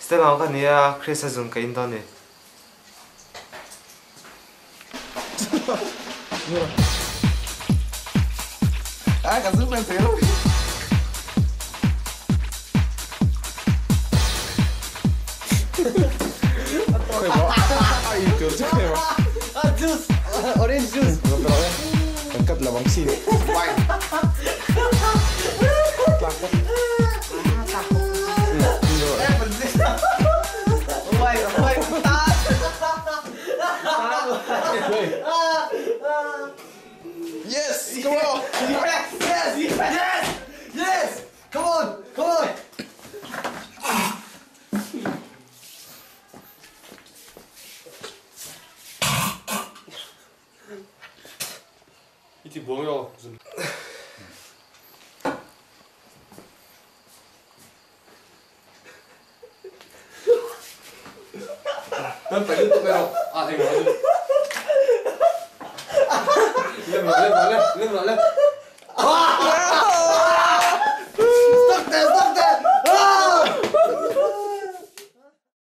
Stella ka nia, Chris-a zun ka in dawn ni. Yes! Come on! Yes! Yes! Yes! Yes! Come on! Come on! I ti buang emaw? Kan paih lutuk erawh a engmah chu. Lem rawh lem rawh lem lem rawh lem.